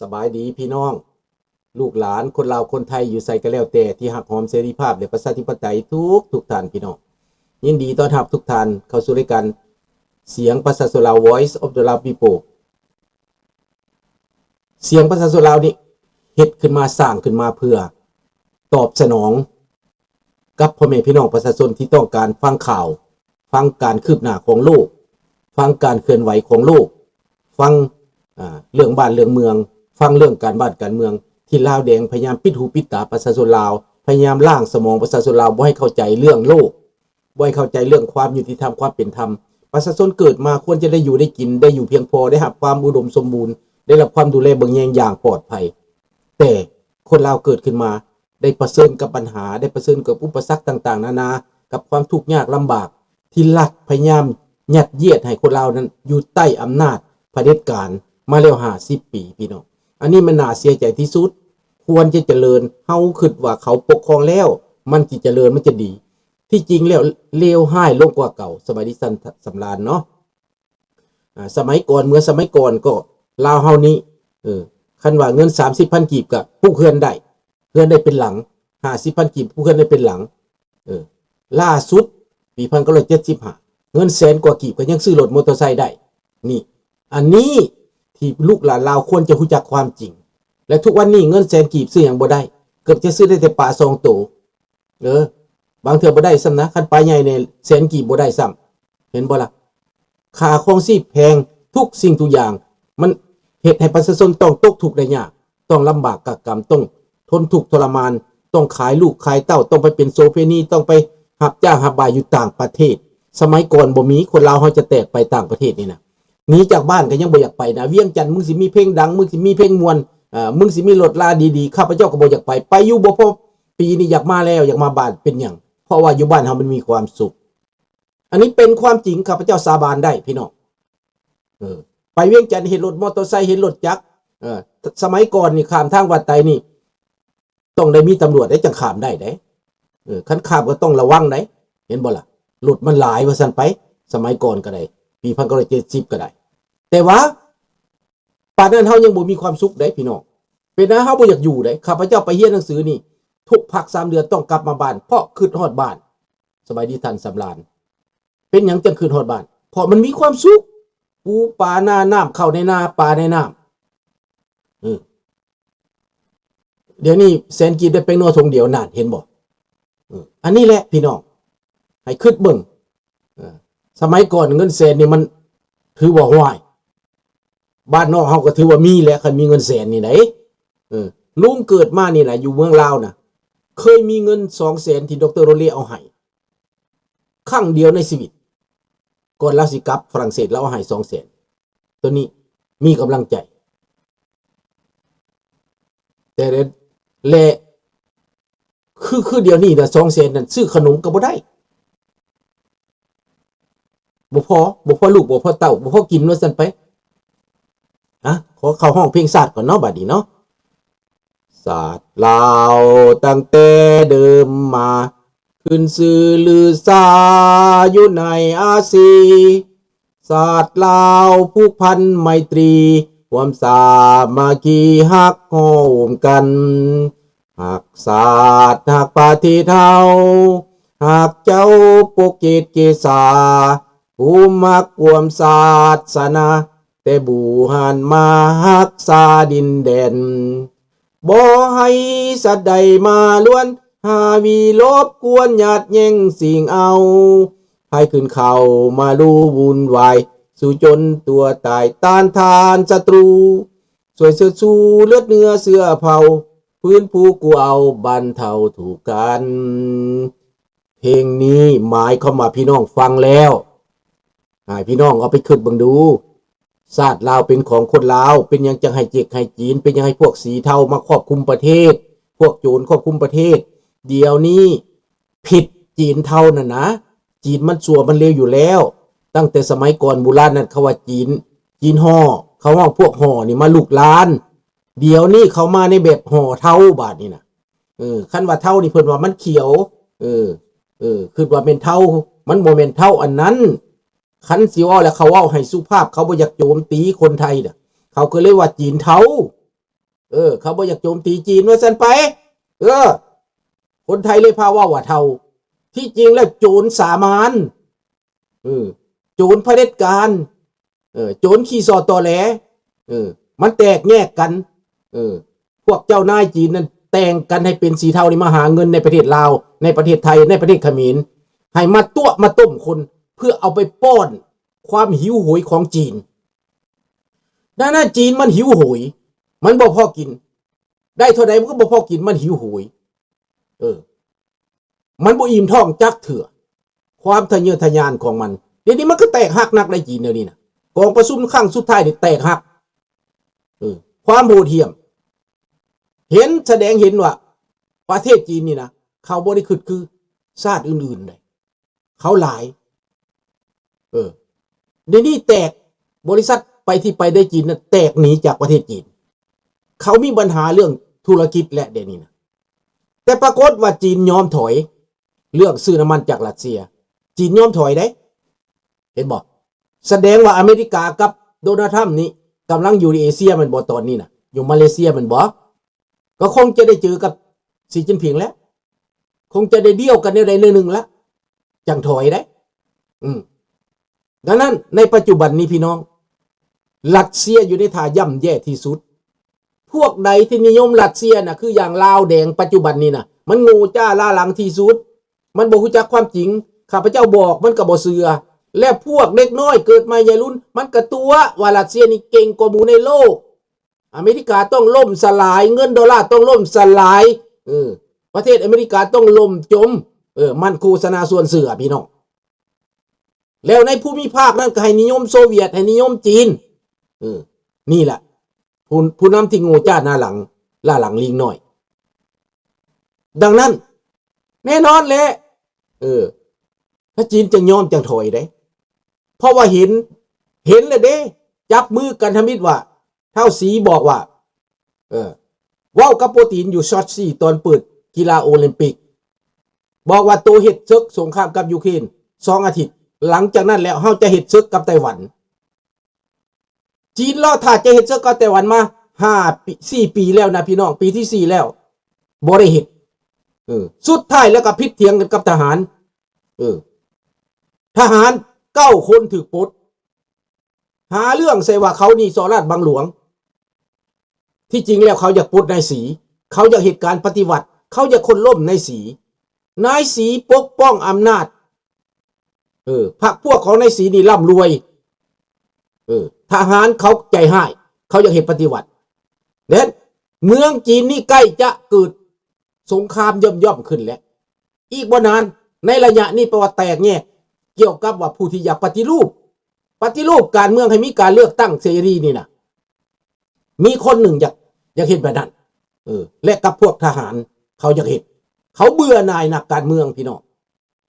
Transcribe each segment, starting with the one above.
ສະບາຍດີພີ່ນ້ອງ ລູກຫຼານຄົນລາວຄົນໄທຢູ່ໃສກໍແລ້ວແຕ່ ທີ່ຮັກຫອມເສລີພາບ ແລະ ປະຊາທິປະໄຕທຸກໆທ່ານພີ່ນ້ອງ. ຍິນດີຕ້ອນຮັບທຸກທ່ານເຂົ້າສູ່ລາຍການສຽງປະຊາຊົນລາວ Voice of the Lao People. ສຽງປະຊາຊົນລາວນີ້ເຮັດຂຶ້ນມາ ສ້າງຂຶ້ນມາເພື່ອຕອບສະໜອງກັບພໍ່ແມ່ພີ່ນ້ອງປະຊາຊົນທີ່ຕ້ອງການຟັງຂ່າວ, ຟັງການຄືບໜ້າຂອງໂລກ, ຟັງການເຄື່ອນໄຫວຂອງໂລກ, ຟັງ ອາ ເລື່ອງບ້ານເລື່ອງເມືອງ, ຟັງເລື່ອງການບ້ານການເມືອງ ທີ່ລາວແດງພະຍາຍາມປິດຫູປິດຕາປະຊາຊົນລາວ, ພະຍາຍາມລ້າງສະໝອງປະຊາຊົນລາວ ບໍ່ໃຫ້ເຂົ້າໃຈເລື່ອງໂລກ, ບໍ່ໃຫ້ເຂົ້າໃຈເລື່ອງຄວາມຍຸຕິທຳ, ຄວາມເປັນທຳ. ປະຊາຊົນເກີດມາຄວນຈະໄດ້ຢູ່ໄດ້ກິນ, ໄດ້ຢູ່ພຽງພໍ, ໄດ້ຮັບຄວາມອຸດົມສົມບູນ, ໄດ້ຮັບຄວາມດູແລເບິ່ງແຍງຢ່າງປອດໄພ. ແຕ່ຄົນລາວເກີດຂຶ້ນມາ ໄດ້ປະເຊີນກັບບັນຫາ, ໄດ້ປະເຊີນກັບອຸປະສັກຕ່າງໆນານາ, ກັບຄວາມທຸກຍາກລຳບາກ ທີ່ລັດພະຍາຍາມຍັດຢຽດໃຫ້ຄົນລາວນັ້ນຢູ່ໃຕ້ອຳນາດຜະເດັດການມາແລ້ວຫ້າສິບປີ, ພີ່ນ້ອງ. ອັນນີ້ມັນໜ້າເສຍໃຈທີ່ສຸດ. ຄວນຈະຈະເລີນ, ເຮົາຄິດວ່າເຂົາປົກຄອງແລ້ວ ມັນຊິຈະເລີນ, ມັນຈະດີ. ທີ່ຈິງແລ້ວເລວຮ້າຍລົງກວ່າເກົ່າ. ສະບາຍດີທ່ານສຳລານເນາະ. ອາ ສະໄໝກ່ອນ, ເມື່ອສະໄໝກ່ອນກໍລາວເຮົານີ້ ເອີ ຄັນວ່າເງິນສາມສິບພັນກີບກໍປຸກເຮືອນໄດ້, ເຮືອນໄດ້ເປັນຫຼັງ, ຫ້າສິບພັນກີບປຸກເຮືອນໄດ້ເປັນຫຼັງ. ເອີ ລ່າສຸດປີພັນເກົ້າຮ້ອຍເຈັດສິບຫ້າ ເງິນແສນກວ່າກີບກໍຍັງຊື້ລົດມໍເຕີໄຊໄດ້. ນີ້ ອັນນີ້ທີ່ລູກຫຼານລາວຄວນຈະຮູ້ຈັກຄວາມຈິງ. ແລະ ທຸກວັນນີ້ເງິນແສນກີບຊື້ຫຍັງບໍ່ໄດ້, ເກືອບຈະຊື້ໄດ້ແຕ່ປາສອງໂຕ. ເອີ ບາງເທື່ອບໍ່ໄດ້ຊ້ຳນະ, ຄັນປາໃຫຍ່ແດ່ແສນກີບບໍ່ໄດ້ຊ້ຳ, ເຫັນບໍ່ລະ? ຄ່າຄອງຊີບແພງ, ທຸກສິ່ງທຸກຢ່າງ ມັນເຮັດໃຫ້ປະຊາຊົນຕ້ອງຕົກທຸກໄດ້ຍາກ, ຕ້ອງລຳບາກກາກກຳ, ຕ້ອງທົນທຸກທໍລະມານ, ຕ້ອງຂາຍລູກຂາຍເຕົ້າ, ຕ້ອງໄປເປັນໂສເພນີ, ຕ້ອງໄປຮັບຈ້າງຮັບບາຍຢູ່ຕ່າງປະເທດ. ສະໄໝກ່ອນບໍ່ມີ, ຄົນລາວເຮົາຈະແຕກໄປຕ່າງປະເທດນີ້ນະ, ໜີຈາກບ້ານກໍຍັງບໍ່ຢາກໄປນະ. ວຽງຈັນ ມຶງຊິມີເພງດັງ, ມຶງຊິມີເພງມ່ວນ, ເອີ ມຶງຊິມີລົດລາດີໆ, ຂ້າພະເຈົ້າກໍບໍ່ຢາກໄປ. ໄປຢູ່ບໍ່ພໍ ປີນີ້ຢາກມາແລ້ວ, ຢາກມາບ້ານ. ເປັນຫຍັງ? ເພາະວ່າຢູ່ບ້ານເຮົາມັນມີຄວາມສຸກ. ອັນນີ້ເປັນຄວາມຈິງ, ຂ້າພະເຈົ້າສາບານໄດ້ພີ່ນ້ອງ. ເອີ ໄປວຽງຈັນເຫັນລົດມໍເຕີໄຊ, ເຫັນລົດຈັກ. ເອີ ສະໄໝກ່ອນນີ້ຂ້າມທາງວັດໄຕນີ້ ຕ້ອງໄດ້ມີຕຳຫຼວດໄດ໋ ຈັ່ງຂ້າມໄດ້ເດ້. ເອີ ຄັນຂ້າມກໍຕ້ອງລະວັງໄດ໋, ເຫັນບໍ່ລະ? ລົດມັນຫຼາຍວ່າຊັ້ນໄປ, ສະໄໝກ່ອນກໍໄດ້, ປີພັນເກົ້າຮ້ອຍເຈັດສິບກໍໄດ້. ແຕ່ວ່າ ປານນັ້ນເຮົາຍັງບໍ່ມີຄວາມສຸກເດ້ພີ່ນ້ອງ. ເປັນຫຍັງເຮົາບໍ່ຢາກຢູ່ເດ້? ຂ້າພະເຈົ້າໄປຮຽນໜັງສືນີ້ ທຸກພັກສາມເດືອນຕ້ອງກັບມາບ້ານ ເພາະຄິດຮອດບ້ານ. ສະບາຍດີທ່ານສຳລານ. ເປັນຫຍັງຈັ່ງຄິດຮອດບ້ານ? ເພາະມັນມີຄວາມສຸກ. ປູປານານ້ຳ, ເຂົ້າໃນນາ, ປາໃນນ້ຳ. ເອີ ດຽວນີ້ແສນກີບໄດ້ແປ້ງນົວຖົງດຽວ, ນັ້ນ ເຫັນບໍ່? ເອີ ອັນນີ້ແຫຼະພີ່ນ້ອງ ໃຫ້ຄິດເບິ່ງ. ເອີ ສະໄໝກ່ອນເງິນແສນນີ້ມັນຖືວ່າ ຫ້ວຍ ບ້ານນອກເຮົາກໍຖືວ່າມີແຫຼະ ຄັນມີເງິນແສນນີ້ໄດ໋. ເອີ ລຸງເກີດມານີ້ນະ ຢູ່ເມືອງລາວນະ ເຄີຍມີເງິນສອງແສນທີ່ ດຣ. ໂຣເລ ເອົາໃຫ້ ຄັ້ງດຽວໃນຊີວິດ ກ່ອນລາວຊິກັບຝຣັ່ງເສດ ລາວເອົາໃຫ້ສອງແສນ. ໂຕນີ້ມີກຳລັງໃຈ. ແຕ່ ແລະ ຄື ຄືດຽວນີ້ນະ ສອງແສນນັ້ນຊື້ຂະໜົມກໍບໍ່ໄດ້ ບໍ່ພໍ ບໍ່ພໍລູກ ບໍ່ພໍເຕົ້າ ບໍ່ພໍກິນວ່າຊັ້ນໄປ. ອະ ຂໍເຂົ້າຮ້ອງເພງຊາດກ່ອນເນາະ ບາດນີ້ເນາະ. ຊາດລາວຕັ້ງແຕ່ເດີມມາ ຂຶ້ນຊື່ລືຊາຢູ່ໃນອາຊີ. ຊາດລາວຜູກພັນໄມຕີ ຮ່ວມສາມັກຄີຮັກໂຮມກັນ. ຮັກຊາດຮັກປະເທດເຮົາ ຮັກເຈົ້າປົກເກດເກສາ ຜູ້ມັກກວມສາສະໜາ ແຕ່ບູຮານມາຮັກສາດິນແດນ. ບໍ່ໃຫ້ສັດໃດມາລວນ ຫາວິລົບກວນຍາດແຍ່ງຊິງເອົາ ໃຜຂຶ້ນເຂົ້າມາລຸວຸ່ນວາຍ ສູ້ຈົນຕົວຕາຍຕ້ານທານສັດຕູ ຊ່ວຍເຊີດຊູເລືອດເນື້ອເຊື້ອເຜົ່າ ຟື້ນຟູກູ້ເອົາບັນເທົາທຸກກັນ. ເພງນີ້ໝາຍຄວາມວ່າພີ່ນ້ອງຟັງແລ້ວ ໃຫ້ພີ່ນ້ອງເອົາໄປຄິດເບິ່ງດູ. ຊາດລາວເປັນຂອງຄົນລາວ ເປັນຫຍັງຈັ່ງໃຫ້ເຈັກໃຫ້ຈີນ? ເປັນຫຍັງໃຫ້ພວກສີເທົາມາຄອບຄຸມປະເທດ? ພວກໂຈນຄອບຄຸມປະເທດ. ດຽວນີ້ຜິດຈີນເທົານັ້ນນະ. ຈີນມັນຊົ່ວມັນເລວຢູ່ແລ້ວ. ຕັ້ງແຕ່ສະໄໝກ່ອນບູຮານນັ້ນ ເຂົາວ່າຈີນ ຈີນຫໍ່ ເຂົາເວົ້າພວກຫໍ່ນີ້ມາລຸກລານ. ດຽວນີ້ເຂົາມາໃນແບບຫໍ່ເທົາບາດນີ້ນະ. ເອີ ຄັນວ່າເທົານີ້ເພິ່ນວ່າມັນຂຽວ. ເອີ ເອີ ຄິດວ່າແມ່ນເທົາ ມັນບໍ່ແມ່ນເທົາອັນນັ້ນ. ຄັນຊິເວົ້າແລ້ວ ເຂົາເວົ້າໃຫ້ສຸພາບ ເຂົາບໍ່ຢາກໂຈມຕີຄົນໄທນະ ເຂົາກໍເລີຍວ່າຈີນເທົາ. ເອີ ເຂົາບໍ່ຢາກໂຈມຕີຈີນວ່າຊັ້ນໄປ. ເອີ ຄົນໄທເລີຍພາເວົ້າວ່າເຖົ້າ. ທີ່ຈິງແລ້ວໂຈນສາມານ ເອີ ໂຈນຜະເດັດການ ເອີ ໂຈນຂີ້ສໍ້ຕໍແຫຼ ເອີ ມັນແຕກແຍກກັນ ເອີ ພວກເຈົ້ານາຍຈີນນັ້ນແຕ່ງກັນໃຫ້ເປັນສີເທົານີ້ມາຫາເງິນໃນປະເທດລາວ ໃນປະເທດໄທ ໃນປະເທດຂະເໝນ ໃຫ້ມາຕົວະມາຕົ້ມຄົນ ເພື່ອເອົາໄປປ້ອນຄວາມຫິວໂຫຍຂອງຈີນ. ດັ່ງນັ້ນຈີນມັນຫິວໂຫຍ ມັນບໍ່ພໍກິນ ໄດ້ເທົ່າໃດມັນກໍບໍ່ພໍກິນ ມັນຫິວໂຫຍ ເອີ ມັນບໍ່ອີ່ມທ້ອງຈັກເທື່ອ ຄວາມທະເຍີທະຍານຂອງມັນ. ດຽວນີ້ມັນກໍແຕກຫັກໜັກໃນຈີນດຽວນີ້ນະ ກອງປະຊຸມຄັ້ງສຸດທ້າຍນີ້ແຕກຫັກ ເອີ ຄວາມໂຫດຫ້ຽມ ເຫັນ ສະແດງເຫັນວ່າປະເທດຈີນນີ້ນະ ເຂົາບໍ່ໄດ້ຄຶດຄືຊາດອື່ນໆໃດ ເຂົາຫຼາຍ ເອີ ດຽວນີ້ແຕກ ບໍລິສັດໄປທີ່ໄປໄດ້ຈີນນັ້ນແຕກໜີຈາກປະເທດຈີນ ເຂົາມີບັນຫາເລື່ອງທຸລະກິດແຫຼະດຽວນີ້ນະ ແຕ່ປາກົດວ່າຈີນຍອມຖອຍ ເລື່ອງຊື້ນ້ຳມັນຈາກຣັດເຊຍ ຈີນຍອມຖອຍເດ້ ເຫັນບໍ່? ສະແດງວ່າອາເມລິກາກັບໂດນັລ ທຣຳນີ້ກຳລັງຢູ່ໃນເອເຊຍແມ່ນບໍ່? ຕອນນີ້ນະ ຢູ່ມາເລເຊຍແມ່ນບໍ່? ກໍຄົງຈະໄດ້ເຈີກັບ ສີ ຈິນຜິງ ແລ້ວ ຄົງຈະໄດ້ດ່ຽວກັນແນວໃດແນວໜຶ່ງລະ ຈັ່ງຖອຍໄດ້ ອືມ ດັ່ງນັ້ນໃນປັດຈຸບັນນີ້ພີ່ນ້ອງ ຣັດເຊຍຢູ່ໃນທ່າຍ່ຳແຍ່ທີ່ສຸດ. ພວກໃດທີ່ນິຍົມຣັດເຊຍນະ ຄືຢ່າງລາວແດງປັດຈຸບັນນີ້ນະ ມັນໂງ່ຈ້າລ້າຫຼັງທີ່ສຸດ ມັນບໍ່ຮູ້ຈັກຄວາມຈິງ ຂ້າພະເຈົ້າບອກມັນກໍບໍ່ເຊື່ອ ແລະ ພວກເດັກນ້ອຍເກີດໃໝ່ໃຫຍ່ລຸນ ມັນກໍຕົວະວ່າຣັດເຊຍນີ້ເກັ່ງກວ່າໝູ່ໃນໂລກ. ອາເມລິກາຕ້ອງລົ້ມສະຫຼາຍ ເງິນໂດລາຕ້ອງລົ້ມສະຫຼາຍ ເອີ ປະເທດອາເມລິກາຕ້ອງລົ້ມຈົມ ເອີ ມັນໂຄສະນາຊວນເຊື່ອພີ່ນ້ອງ. ແລ້ວໃນພູມິພາກນັ້ນກໍໃຫ້ນິຍົມໂຊວຽດ ໃຫ້ນິຍົມຈີນ ເອີ ນີ້ແຫຼະ ຜູ້ ຜູ້ນຳທີ່ໂງ່ຈ້າໜ້າຫຼັງ ລ້າຫຼັງລີງນ້ອຍ. ດັ່ງນັ້ນ ແນ່ນອນແຫຼະ ເອີ ຖ້າຈີນຈະຍອມຈັ່ງຖອຍເດ້ ເພາະວ່າເຫັນ ເຫັນແລ້ວເດ້ ຈັບມືກັນທຳອິດວ່າ ທ້າວສີບອກວ່າ ເອີ ເວົ້າກັບປູຕິນຢູ່ຊອດຊີຕອນເປີດກິລາໂອລິມປິກ ບອກວ່າໂຕເຮັດເສິກສົງຄາມກັບຢູເຄຣນສອງອາທິດ ຫຼັງຈາກນັ້ນແລ້ວເຮົາຈະເຮັດເສິກກັບໄຕ້ຫວັນ. ຈີນລໍຖ້າຈະເຮັດເສິກກັບໄຕ້ຫວັນມາຫ້າປີ ສີ່ປີແລ້ວນະພີ່ນ້ອງ ປີທີສີ່ແລ້ວ ບໍ່ໄດ້ເຮັດ ເອີ ສຸດທ້າຍແລ້ວກໍຜິດຖຽງກັນກັບທະຫານ ເອີ ທະຫານເກົ້າຄົນຖືກປົດ ຫາເລື່ອງໃສ່ວ່າເຂົານີ້ສໍ້ລາດບັງຫຼວງ. ທີ່ຈິງແລ້ວເຂົາຢາກປົດນາຍສີ ເຂົາຢາກເຮັດການປະຕິວັດ ເຂົາຢາກໂຄ່ນລົ້ມນາຍສີ. ນາຍສີປົກປ້ອງອຳນາດ ເອີ ພັກພວກຂອງນາຍສີນີ້ລ່ຳລວຍ ເອີ ທະຫານເຂົາໃຈຮ້າຍ ເຂົາຢາກເຮັດປະຕິວັດ. ແລະ ເມືອງຈີນນີ້ໃກ້ຈະເກີດສົງຄາມຍ່ອມໆຂຶ້ນແລ້ວ ອີກບໍ່ນານ ໃນໄລຍະນີ້ປະຫວັດແຕກແຍກ ກ່ຽວກັບວ່າຜູ້ທີ່ຢາກປະຕິຮູບ ປະຕິຮູບການເມືອງໃຫ້ມີການເລືອກຕັ້ງເສລີນີ້ນະ ມີຄົນໜຶ່ງຢາກ ຢາກເຮັດແບບນັ້ນ ເອີ ແລະ ກັບພວກທະຫານເຂົາຢາກເຮັດ ເຂົາເບື່ອໜ່າຍນັກການເມືອງພີ່ນ້ອງ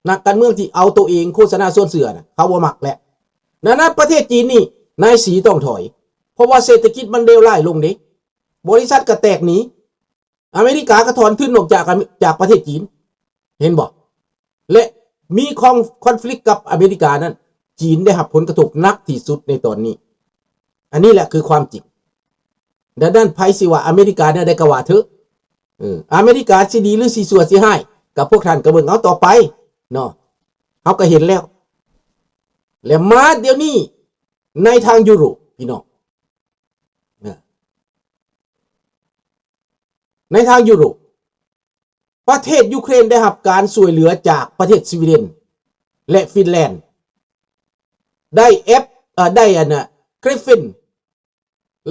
ນັກການເມືອງທີ່ເອົາໂຕເອງໂຄສະນາຊວນເຊື່ອນະ ເຂົາບໍ່ມັກແຫຼະ. ດັ່ງນັ້ນປະເທດຈີນນີ້ນາຍສີຕ້ອງຖອຍ ເພາະວ່າເສດຖະກິດມັນເລວຮ້າຍລົງເດ້ ບໍລິສັດກໍແຕກໜີ ອາເມລິກາກໍຖອນທຶນອອກຈາກ ຈາກປະເທດຈີນ ເຫັນບໍ່? ແລະ ມີຄອນ ຄອນຟລິກກັບອາເມລິການັ້ນ ຈີນໄດ້ຮັບຜົນກະທົບໜັກທີ່ສຸດໃນຕອນນີ້. ອັນນີ້ແຫຼະຄືຄວາມຈິງ. ດັ່ງນັ້ນໃຜຊິວ່າອາເມລິກາແນວໃດກໍວ່າເຖາະ ເອີ ອາເມລິກາຊິດີຫຼືຊິຊົ່ວຊິຮ້າຍ ກໍພວກທ່ານກໍເບິ່ງເອົາຕໍ່ໄປເນາະ ເຮົາກໍເຫັນແລ້ວ. ແລະ ມາດຽວນີ້ໃນທາງຢູໂຣບ ພີ່ນ້ອງ ເອີ ໃນທາງຢູໂຣບ ປະເທດຢູເຄຣນໄດ້ຮັບການຊ່ວຍເຫຼືອຈາກປະເທດສະວີເດັນ ແລະ ຟິນແລນ ໄດ້ແອັບ ເອີ ໄດ້ອັນນະ Gripen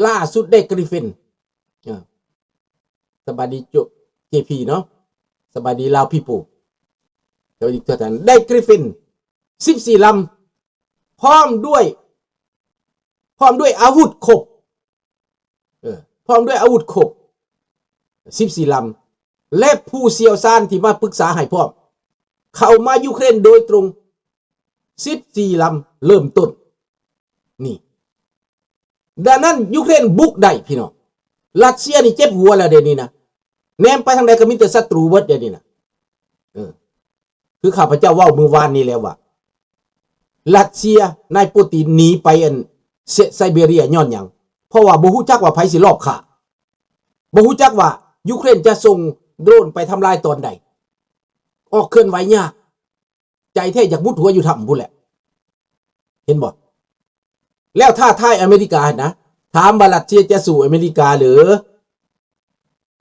ລ່າສຸດໄດ້ Gripen ເອີ ສະບາຍດີໂຈ ເຈພີ ເນາະ ສະບາຍດີລາວພີໂປ ສະບາຍດີທຸກທ່ານ ໄດ້ Gripen ສິບສີ່ລຳ ພ້ອມດ້ວຍ ພ້ອມດ້ວຍອາວຸດຄົບ ເອີ ພ້ອມດ້ວຍອາວຸດຄົບສິບສີ່ລຳ ແລະ ຜູ້ຊ່ຽວຊານທີ່ມາປຶກສາໃຫ້ພ້ອມ ເຂົ້າມາຢູເຄຣນໂດຍຕົງສິບສີ່ລຳເລີ່ມຕົ້ນນີ້. ດັ່ງນັ້ນຢູເຄຣນບຸກໄດ້ພີ່ນ້ອງ ຣັດເຊຍນີ້ເຈັບຫົວແລ້ວດຽວນີ້ນະ ແນມໄປທາງໃດກໍມີແຕ່ສັດຕູເບິດດຽວນີ້ນະ ເອີ ຄືຂ້າພະເຈົ້າເວົ້າມື້ວານນີ້ແລ້ວວ່າ ຣັດເຊຍ ນາຍປູຕິນໜີໄປອັນ ໄຊ ໄຊເບເຣຍຍ້ອນຫຍັງ? ເພາະວ່າບໍ່ຮູ້ຈັກວ່າໃຜຊິລອບຂ້າ. ບໍ່ຮູ້ຈັກວ່າຢູເຄຣນຈະສົ່ງໂດຣນໄປທຳລາຍຕອນໃດ. ອອກເຄື່ອນໄຫວຍາກ. ໃຈແທ້ຢາກມຸດຫົວຢູ່ຖ້ຳພຸ້ນແຫຼະ. ເຫັນບໍ່? ແລ້ວທ້າທາຍອາເມລິກາຫັ້ນນະ, ຖາມວ່າຣັດເຊຍຈະສູ້ອາເມລິກາຫຼື?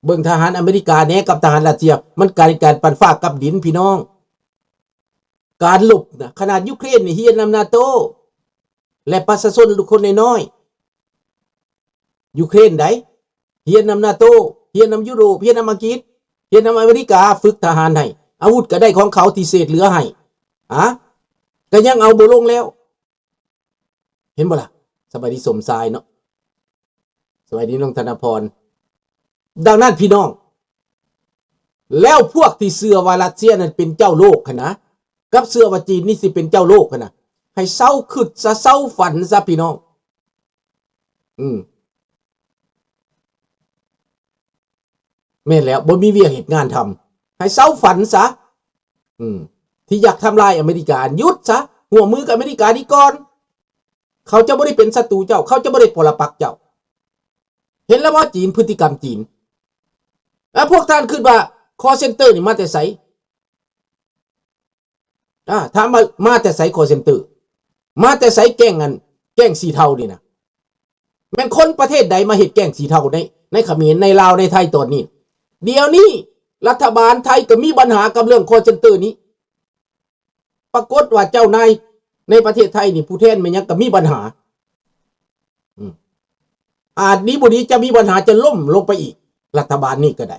ເບິ່ງທະຫານອາເມລິກາແດ່ກັບທະຫານຣັດເຊຍ, ມັນກາຍການປັນຟ້າກັບດິນພີ່ນ້ອງ. ການລົບນະ, ຂະໜາດຢູເຄຣນນີ້ຮຽນນຳນາໂຕ ແລະ ປະຊາຊົນຄົນນ້ອຍໆ. ຢູເຄຣນໃດ ຮຽນນຳນາໂຕ, ຮຽນນຳຢູໂຣບ, ຮຽນນຳອັງກິດ, ຮຽນນຳອາເມລິກາ, ຝຶກທະຫານໃຫ້, ອາວຸດກໍໄດ້ຂອງເຂົາທີ່ເສດເຫຼືອໃຫ້, ອາ ກໍຍັງເອົາບໍ່ລົງແລ້ວ. ເຫັນບໍ່ລະ? ສະບາຍດີສົມຊາຍເນາະ, ສະບາຍດີນ້ອງທະນະພອນ. ດັ່ງນັ້ນພີ່ນ້ອງ, ແລ້ວພວກທີ່ເຊື່ອວ່າຣັດເຊຍນັ້ນເປັນເຈົ້າໂລກຫັ້ນນະ, ກັບເຊື່ອວ່າຈີນນີ້ຊິເປັນເຈົ້າໂລກຫັ້ນນະ, ໃຫ້ເຊົາຄິດຊະ, ເຊົາຝັນຊະພີ່ນ້ອງ. ອືມ ແມ່ນແລ້ວ, ບໍ່ມີວຽກເຮັດງານທຳ, ໃຫ້ເຊົາຝັນຊະ. ອືມ ທີ່ຢາກທຳລາຍອາເມລິກາ, ຢຸດຊະ, ຮ່ວມມືກັບອາເມລິກາດີກ່ອນ. ເຂົາຈະບໍ່ໄດ້ເປັນສັດຕູເຈົ້າ, ເຂົາຈະບໍ່ໄດ້ປໍລະປັກເຈົ້າ. ເຫັນແລ້ວບໍ່ ຈີນ, ພຶດຕິກຳຈີນ? ແລ້ວພວກທ່ານຄິດວ່າຄໍເຊັນເຕີນີ້ມາແຕ່ໃສ? ອາ ຖາມວ່າມາແຕ່ໃສຄໍເຊັນເຕີ? ມາແຕ່ໃສແກ້ງອັນ ແກ້ງສີເທົານີ້ນະ? ແມ່ນຄົນປະເທດໃດມາເຮັດແກ້ງສີເທົາໃນ ໃນຂະເໝນ, ໃນລາວ, ໃນໄທຕອນນີ້? ດຽວນີ້ລັດຖະບານໄທກໍມີບັນຫາກັບເລື່ອງຄໍເຊັນເຕີນີ້. ປາກົດວ່າເຈົ້ານາຍໃນປະເທດໄທນີ້ ຜູ້ແທນແມ່ນຫຍັງກໍມີບັນຫາ. ອືມ ອາດດີບໍ່ດີຈະມີບັນຫາ ຈະລົ້ມລົງໄປອີກ, ລັດຖະບານນີ້ກໍໄດ້.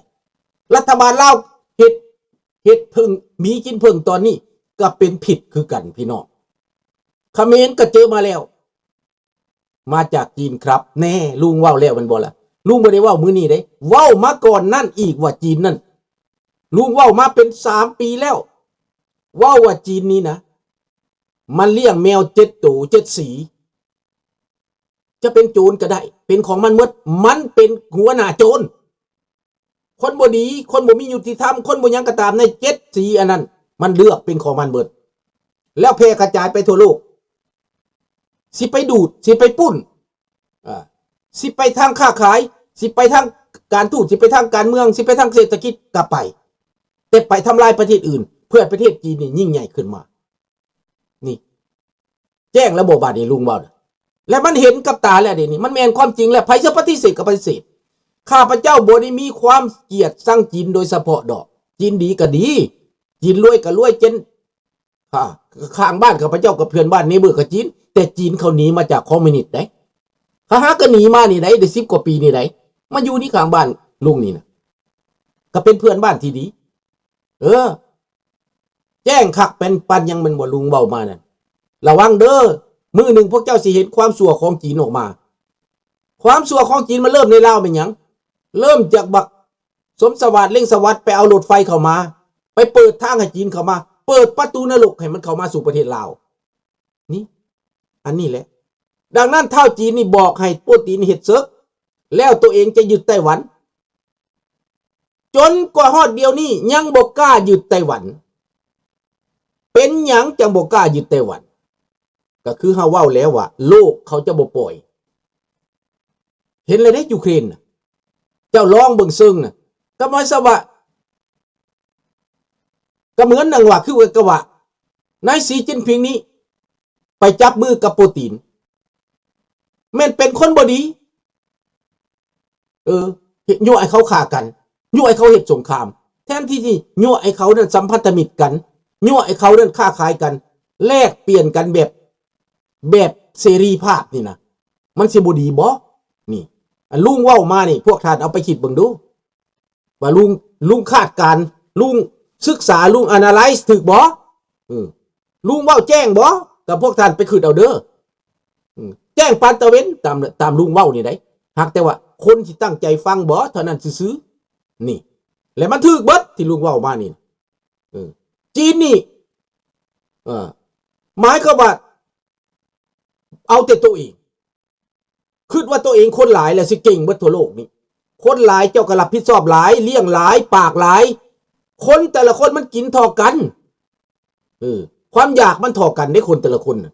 ລັດຖະບານລາວເຮັດ ເຮັດເຜິ້ງໝີກິນເຜິ້ງຕອນນີ້ກໍເປັນພິດຄືກັນພີ່ນ້ອງ. ຂະເໝນກໍເຈີມາແລ້ວ, ມາຈາກຈີນຄັບ. ແນ່ ລຸງເວົ້າແລ້ວແມ່ນບໍ່ລະ? ລຸງບໍ່ໄດ້ເວົ້າມື້ນີ້ເດ້, ເວົ້າມາກ່ອນນັ້ນອີກວ່າຈີນນັ້ນ, ລຸງເວົ້າມາເປັນສາມປີແລ້ວ, ເວົ້າວ່າຈີນນີ້ນະ ມັນລ້ຽງແມວເຈັດໂຕເຈັດສີ. ຈະເປັນໂຈນກໍໄດ້, ເປັນຂອງມັນໝົດ, ມັນເປັນຫົວໜ້າໂຈນ. ຄົນບໍ່ດີ, ຄົນບໍ່ມີຍຸຕິທຳ, ຄົນບໍ່ຫຍັງກໍຕາມ, ໃນເຈັດສີອັນນັ້ນ ມັນເລືອກເປັນຂອງມັນເບິດ ແລ້ວແຜ່ກະຈາຍໄປທົ່ວໂລກ. ຊິໄປດູດ, ຊິໄປປຸ້ນ, ອາ ຊິໄປທາງຄ້າຂາຍ, ຊິໄປທາງການທູດ, ຊິໄປທາງການເມືອງ, ຊິໄປທາງເສດຖະກິດກໍໄປ, ແຕ່ໄປທຳລາຍປະເທດອື່ນ ເພື່ອໃຫ້ປະເທດຈີນນີ້ຍິ່ງໃຫຍ່ຂຶ້ນມາ. ນີ້ ແຈ້ງແລ້ວບໍ່ບາດນີ້ ລຸງເວົ້ານະ? ແລະມັນເຫັນກັບຕາແລ້ວເດນີ້, ມັນແມ່ນຄວາມຈິງແລ້ວ, ໃຜຈະປະຕິເສດກໍປະຕິເສດ. ຂ້າພະເຈົ້າບໍ່ໄດ້ມີຄວາມກຽດຊັງຈີນໂດຍສະເພາະດອກ, ຈີນດີກໍດີ, ຈີນລວຍກໍລວຍ, ເຊັ່ນ ຂ້າ ຂ້າງບ້ານຂ້າພະເຈົ້າກັບເພື່ອນບ້ານ neighbor ກໍຈີນ, ແຕ່ຈີນເຂົາໜີມາຈາກຄອມມິວນິດໃດ໋. ເຂົາຫາກໍໜີມານີ້ໃດ໋, ໄດ້ສິບກວ່າປີນີ້ໃດ໋, ມາຢູ່ນີ້ຂ້າງບ້ານລຸງນີ້ນະ, ກໍເປັນເພື່ອນບ້ານທີ່ດີ. ເອີ ແຈ້ງຄັກແປນປານຫຍັງແມ່ນບໍ່ ລຸງເວົ້າມານັ້ນ? ລະວັງເດີ, ມື້ໜຶ່ງພວກເຈົ້າຊິເຫັນຄວາມຊົ່ວຂອງຈີນອອກມາ. ຄວາມຊົ່ວຂອງຈີນມັນເລີ່ມໃນລາວແມ່ນຫຍັງ? ເລີ່ມຈາກບັກສົມສະຫວາດ ເລັ່ງສະຫວັດ ໄປເອົາລົດໄຟເຂົ້າມາ, ໄປເປີດທາງໃຫ້ຈີນເຂົ້າມາ, ເປີດປະຕູນະລົກໃຫ້ມັນເຂົ້າມາສູ່ປະເທດລາວ. ນີ້ ອັນນີ້ແຫຼະ. ດັ່ງນັ້ນທ້າວຈີນນີ້ບອກໃຫ້ໂປຕິນເຮັດເສິກ, ແລ້ວໂຕເອງຈະຍຶດໄຕ້ຫວັນ. ຈົນກວ່າຮອດດຽວນີ້ຍັງບໍ່ກ້າຍຶດໄຕ້ຫວັນ. ເປັນຫຍັງຈັ່ງບໍ່ກ້າຍຶດໄຕ້ຫວັນ? ກໍຄືເຮົາເວົ້າແລ້ວວ່າ ໂລກເຂົາຈະບໍ່ປ່ອຍ. ເຫັນແລ້ວເດ້ ຢູເຄຣນນະ, ເຈົ້າລອງເບິ່ງເຊິ່ງນະ, ກໍໝາຍຄວາມວ່າ ກໍເໝືອນໜັງວ່າ ຄືກັນກັບວ່າ ນາຍສີຈິ້ນຜິງນີ້ໄປຈັບມືກັບໂປຕິນ ແມ່ນເປັນຄົນບໍ່ດີ. ເອີ ເຮັດ ຍົວະໃຫ້ເຂົາຂ້າກັນ, ຍົວະໃຫ້ເຂົາເຮັດສົງຄາມ, ແທນທີ່ຊິຍົວະໃຫ້ເຂົານັ້ນສຳພັນທະມິດກັນ, ຍົວະໃຫ້ເຂົານັ້ນຄ້າຂາຍກັນ, ແລກປ່ຽນກັນແບບ ແບບເສລີພາບນີ້ນະ, ມັນຊິບໍ່ດີບໍ? ນີ້ ອັນລຸງເວົ້າມານີ້ ພວກທ່ານເອົາໄປຄິດເບິ່ງດູ ວ່າລຸງ ລຸງຄາດການ, ລຸງສຶກສາ, ລຸງ analyze ຖືກບໍ? ເອີ ລຸງເວົ້າແຈ້ງບໍ? ກໍພວກທ່ານໄປຄິດເອົາເດີ. ອືມ ແຈ້ງປານຕາເວັນ ຕາມ ຕາມລຸງເວົ້ານີ້ໃດ໋, ຫາກແຕ່ວ່າຄົນຊິຕັ້ງໃຈຟັງບໍ່ເທົ່ານັ້ນຊື່ໆ. ນີ້ ແລະມັນຖືກເບິດທີ່ລຸງເວົ້າມານີ້. ເອີ ຈີນນີ້ ເອີ ໝາຍຄວາມວ່າເອົາແຕ່ໂຕເອງ, ຄິດວ່າໂຕເອງຄົນຫຼາຍແລ້ວຊິເກັ່ງເບິດທົ່ວໂລກນີ້. ຄົນຫຼາຍເຈົ້າກໍຮັບຜິດຊອບຫຼາຍ, ລ້ຽງຫຼາຍ, ປາກຫຼາຍ. ຄົນແຕ່ລະຄົນມັນກິນທໍ່ກັນ. ເອີ ຄວາມຢາກມັນທໍ່ກັນເດ້ ຄົນແຕ່ລະຄົນນະ.